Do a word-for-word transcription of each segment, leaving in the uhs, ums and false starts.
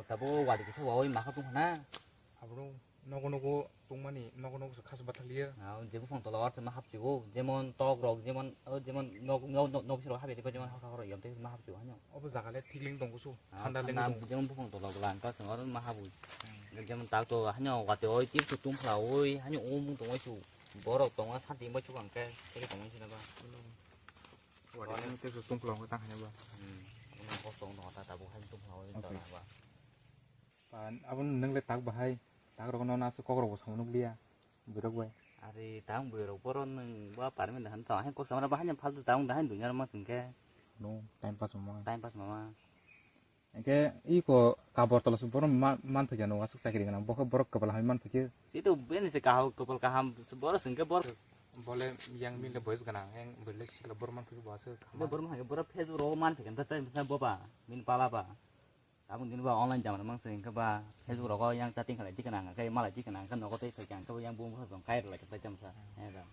Tabuk wadi kisa wawi makha tong khana. Abro nogo nogo tongmani, nogo nogo se khas bathaliya. Ah, je buphang tola o se ma hapchigo, jemon tok rok, jemon, o jemon nog-, nog-, nog-, nog bising rok habi diba jemon hapha rok yam tei ma hapchigo hanyo. Obo jaga le thikling tongo su, ah, thanda le thanda tongo. Jemon buphang tola o lang ka song oro ma habwi. Hmm. Jemon tak to hanyo wate oi tip su tung phla oi, hanyo o mung tong oi su. Borok tongo santi bai chukang khe, tei tongmani sina ba. Wadi tei su tung phla o tang hanyo ba. Hmm. Ono kok tong tong ta tabuk hanyo tung phla oi ta ba. Aboni nwng le tak bahai, tak rok no aswk kok rok bo samung nukliya, bwrwk bai. Are tang bwrwk boro nwng ba permanent han tong, hain kok samra bahai no faltu tang da hain dunya ma singke. No, time pass mama. Time pass mama. Engke iko kabor tola su boro man phikya no aswk chakri gana, bokhe borok kwbala hai man phikya. Sito beni se kaham, kwbal kaham, boro singke bor. Bole yang mile boys gana, yang bole sikla bor man phikya bo aswk. Boro man phikya, boro Facebook ro man phikya, tai boba, min pala ba. Tabuk din ba online jamana mang se hingke ba Facebook rogo yang chatting khalai dikana hingke malai dikana hingke nogo tei phaikha hingke yang bumung bwsajwk kai rwlai khe tei tamsa.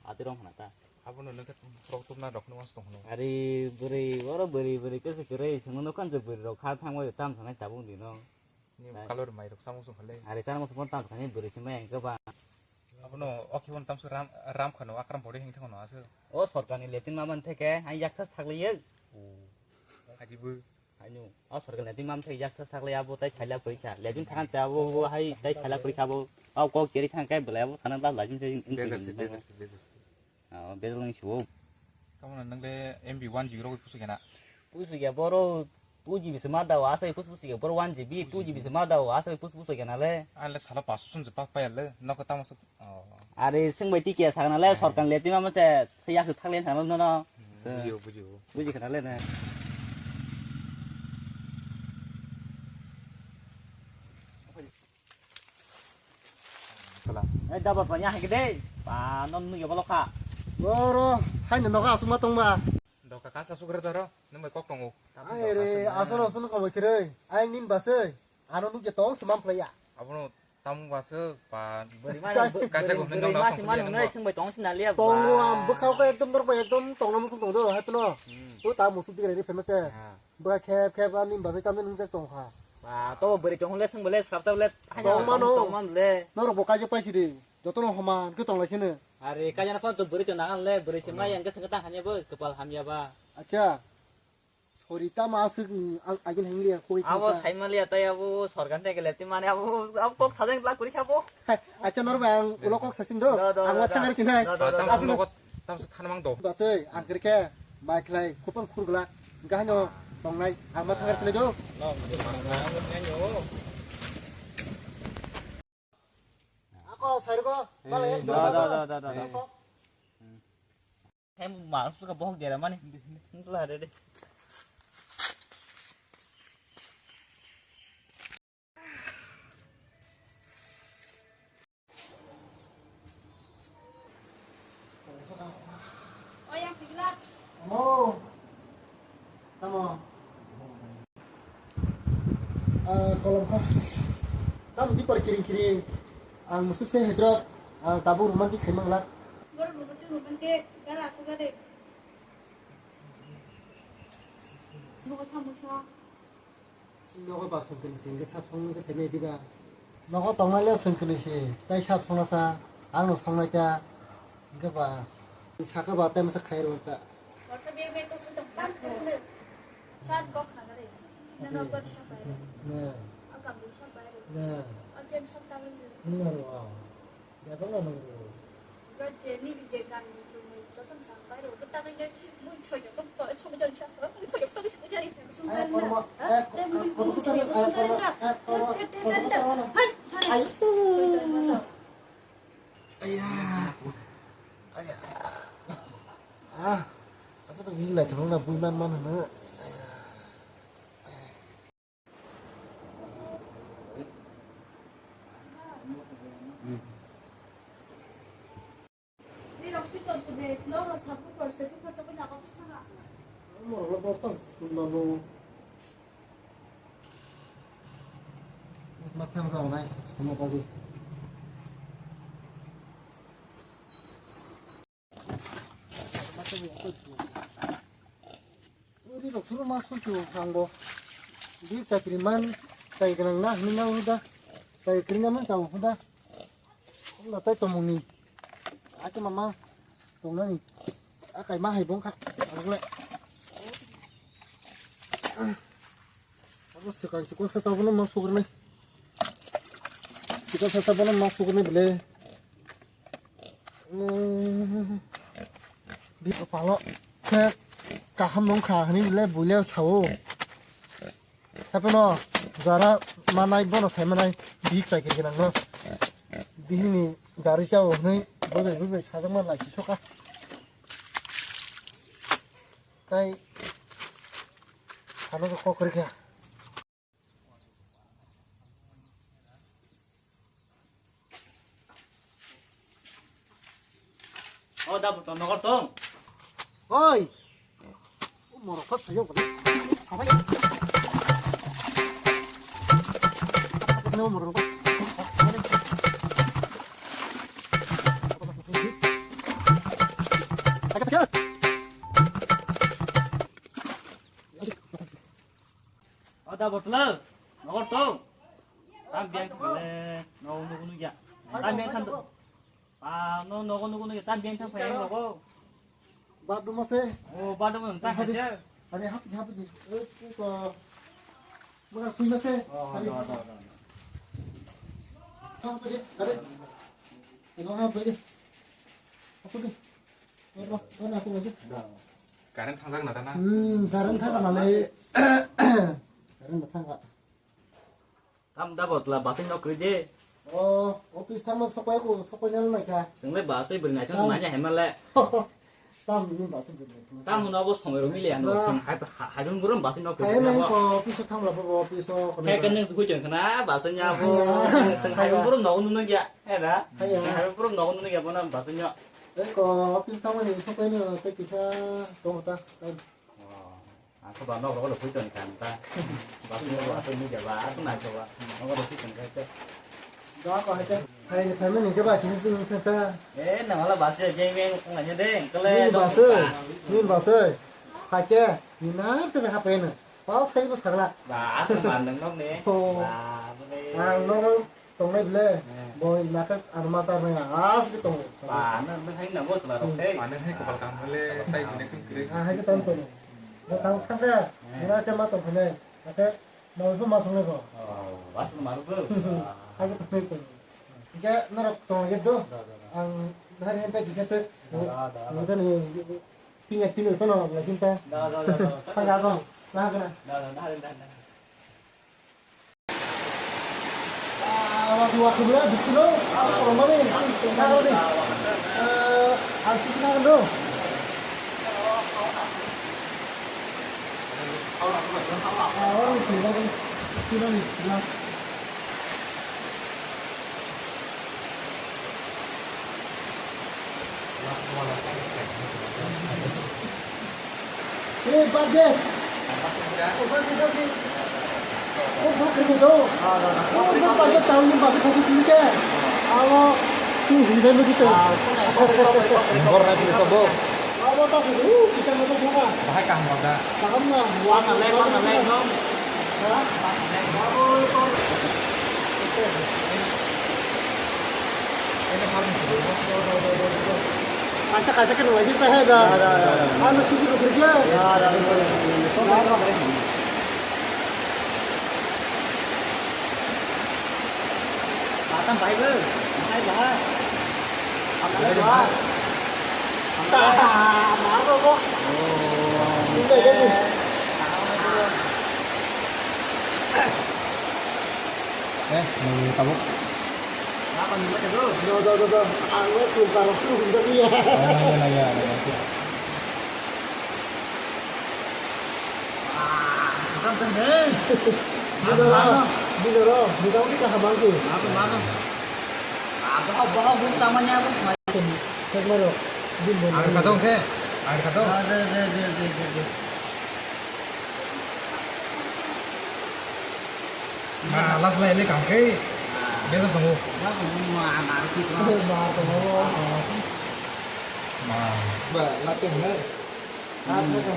Ati rong khna ta. Abono nokhe borok tubuna rok no wansuk tong khno. Ari bwrwi oro bwrwi bwrwi khe se kwrwi sengno nokha je bwrwi rok kha thangma tam sanai tabuk dino. Ni kalor mai rok samung sung khalai. Ari chana musu tam sanai bwrwi se mai hingke ba. Abono okhi bon tamsu ram ram khano akram body hing thangno aswk. O sorkarni letin ma ban theke ang yaksa saklaiyo. Ajibo. Haino, o sorkar ni twi mam thai jak sa saklai abo tai sailak pori kha. Legend thang cha abo, bo hai tai sailak pori kha abo. O kok cheri thang kai belai abo sana la lajim se. Bezar se, bezar se, bezar se. O, bezar lang sibo. Tamo na nang le M B one G B rok pusu kena. Pusu ya boro two G B se ma da wa, asai pus pusu ya boro one G B, two G B se ma da wa, asai pus pusu kena le. Ale sala pasu sun se pak pa ya le, nok tamo se. Oh. Are sing bai tikia sagna le sorkar le tima mate ya su thakle thang no no. Bujio, bujio. Buji khana le na. Sala. Eh, double pa ya hake de. Pa non nu ya bolo kha. Oro hai no noga asuma tongba. Doka kasa sugra daro, nung bai kok tongo. Ai re, asolo asolo kabo kire. Ai nin basai. Ano nukya tong se man phlaiya. Abono tamo ba se ba. Bwrwi ma, kaisa bwrwi, gomni bwrwi nokno ma song sima phulya nwngnai nungbo. Sengbai tong sina liya ba. Tongo ang bwkhao khe ekdom norok bai ekdom tongna muchung tong do hai phano. Hmm. O ta muchung tigre ri phema se. Ha. Bwkha khep khep ani bajai tamni nungjak tong kha. Ba to bwrwi tong le sengbai le srap ta le. Tong mano. Tong man le. Norok bo kaisa paisi di. Jotono homan khe tong lai sini. Are kaisa na phone to bwrwi to nangan le bwrwi se ma yang khe sengkhe tang hanya bo kwpal hamya ba. Acha. Sori, tamo aswk, mm, ang agin hwngliya, koi abo thangsa. Saimaliya tai abo sorkar theke lepti mane abo, abo kok sajang glak kuri khabo. Hai, acha norok bai ang ulo kok sasin do. Do, do, ang do, ma do. Thangar sinai. Do, do, do, do. Aswk. Tamo se thanmang do. Basai, ang kiri khe, bai khlai, khupang khur glak, gahino tongnai, ang ma thangar sinai do. No, no, no, no, no. Ako, sairgo, bala, eh, do, do, do, do, do. Ako. Hem mar suka bohok dera mani. Suka hare de. Oh, yang pigla. Oh. Tamo. Ah, kolom kha. Tam di par kiring kiring. Ang musu se hedrok. Ang tabuk romantic khai manglak. Bor romantic romantic. Gara suka de. Nogo samosa. Nogo ba songkhe ni sengkhe sab songno khe seme diba. Nogo tongnai le songkhe ni se. Tai sab songna sa. Ang no songnai ta. Hingke ba, saka ba, tai masa khair wata. Borsa bag bag kok sui tong, tak khair wata. Sat kok khagari. Nana borsa pai. Ne. Akam borsa pai. Ne. Achen sat tangin. Nunga ro. Ya dong na nung ro. Ga je ni je kan ni tu ni joton sang pai ro. Kita kan je mun choi joton to, song jan sa. Mun choi joton song jari. Song jari na. Eh, korma. Eh, korma. Hai, hai. Aya. Aya. Ah. Asa to bini lai thang na bui man man na. Aya. Ni rok si to su de, lo ro sabu por se tu khato ko na ko sa. Mo ro lo ko ta su lo lo. Mathang rok nai, tamo kagwi. Uri rok suru ma suru suru thango. Di chakri man, Tai gwnang na hwnwi na huda. Tai kwrwngna man chao huda. Wngla tai tongmungni. Ake mama tongnani. Akai ma hai bongkha. Abole. Abo swkang chikon sa chabono ma sugrwnai. Chikon sa chabono ma sugrwnai bole. Biko palo khe kaham nong kha hwnwi le buile sao. Hapheno jara manai bono sai manai bihik chai khe gwnang no. Bihikni gari chao hwnwi bubai bubai sajakma laisi soka. Tai ano kok rikha. O da, buto nogor tong. Oi. O morok kok sayo kala. Sabai. No morok. O da botla, nogor to. Tam biang thang le, no no no ya. Tam biang thang. Pa no no no no ya, tam biang thang pa ya nogo. Badum ase. O badum thang ha. Ani hap hap di. Eh, ko. Mura kui mase. Oh, ada ada ada. Hap di. Ada. Ino hap di. Apa di? Current thangjak na tana? Hmm, current thangka nalai. Current thangka. Tam da botla basing nok kri de. O, office thangma sopai ko, sopai nal naikha. Sengle basai beri naikha, naikha hemale. Tam ni basai beri naikha. Tam no bo somoi ro mili ano, seng hai, hai, hai dun burum basing nok kri de. Ko office thangla bo office ko. Kai kan neng sukui jeng kana, basing nya bo. Seng hai dun burum no nunu ya. Era? Haya. Haya, puro nogo nunu ya bona basanya. Eko, office tamo ni sopai no te kisa tong ta. Ako ba nogo lo pui ton kan ta. Basanya lo asal ni ba, asal na ba. Nogo lo pui ton kan ta. Da ko hete. Hai, family ke ba kisa sing ta. Eh, na wala basanya jeng jeng nganya deng. Kele. Ni basai. Ni basai. Hake, ni na te sa hapai na. Pau khai bo sagla. Ba, asal mandang nok ni. Oh. Ba, bole. Ang nogo. Tongnai bele, boi nakhe ano ma charnai ang asli tongo. Ba, nang, nang hai nang bo chwla rok khe. Ba, nang hai kopal kaham le, tai bini khe kwrwi. Ah, hai khe tamo tongo. Bo tang thang khe, nang khe ma tong khe nai. Hakhe, ma bo ma songnai bo. Oh, was ma ru bo. Hai khe tongnai tongo. Hingkhe norok tong ye do. Ang hari hente bisa se. Nang ni tingya tingya kono lagi ta. Thang ga ko. Nah, kena. Eh, bad de. Oh, bad de, bad de. Oh, bad de, bad de. Oh, bad de, tahu ni bad de, bad de, sini ke. Alo, tu hindai lagi tu. Bor na sini tu, bor. Alo, tak sini. Uh, kisah masuk mana? Bahai kah, mada? Paham lah. Mana le, mana le, dong? Kaisa kaisa khe nunglaijak ta hai da. Ano sisi kwthwikhe. Matang bai bo. Hai ba. Hai ba. Ta, ma bo bo. Ini aja nih. Eh, nunggu tabuk. Apa nih, Mas, bro? Do, do, do, do. Ang lo suka lo suka dia. Oh, iya, iya, iya, iya. Bukan sendiri. Bidoro, bidoro, bidoro kita habang tu. Apa, apa? Apa, apa, apa, tamanya apa? Cek baru. Air katong ke? Air katong. Ah, de, de, de, de, de, de. Ma, last lai le kang ke. Bela tongo. Ma, ma, ma, ma, ma, ma, ma. Ma. Ba, late hne. Ma, ma, ma,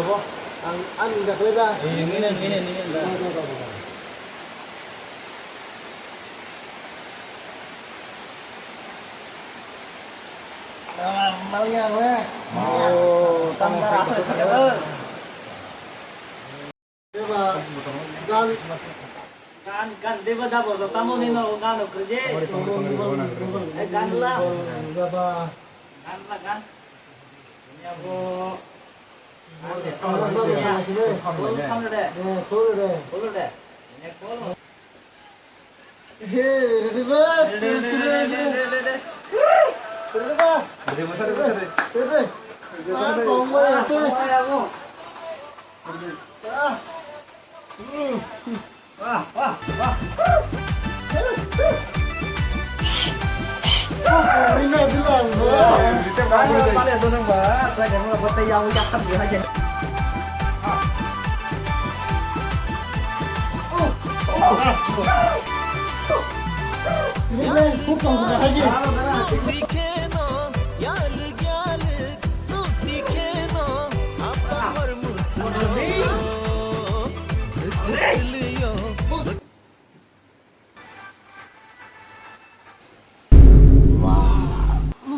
ma. Ang, ang jaklai ba. Eh, ini, ini, ini, ini. Maliya we. Oh, tamo. Eba, gan. Gan, gan, deba dabo, tamo ni no gan o krije. Eh, gan la. Baba. Gan la, gan. Ini aku. Gan la, gan la, gan la. Kolo samre de. Eh, kolo de. Kolo de. Ini kolo. He, ready ba? Ready, ready, ready, ready, ready. Ready ba? Ready, ready, ready. Ready. Ah, kong ba ya se. Ah. Hmm. Wah, wah, wah. Ini bilang, ba. Ayo, pale tu nang ba. Saya jangan buat yang yakin dia aja.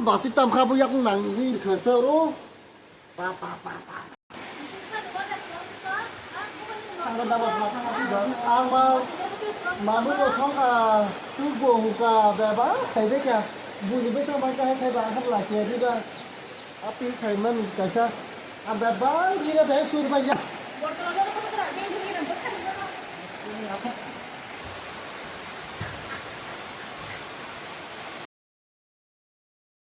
Basik tam kha bo yakung nang ni kha sa ro. Ang ma, manu bo song ka, tu bo hu ka, beba, khai de ka, bu ni besa ma ka, khai ba, ang la ke, di ba, api khai man, kaisa, ang beba, di na, dai sur ba ya.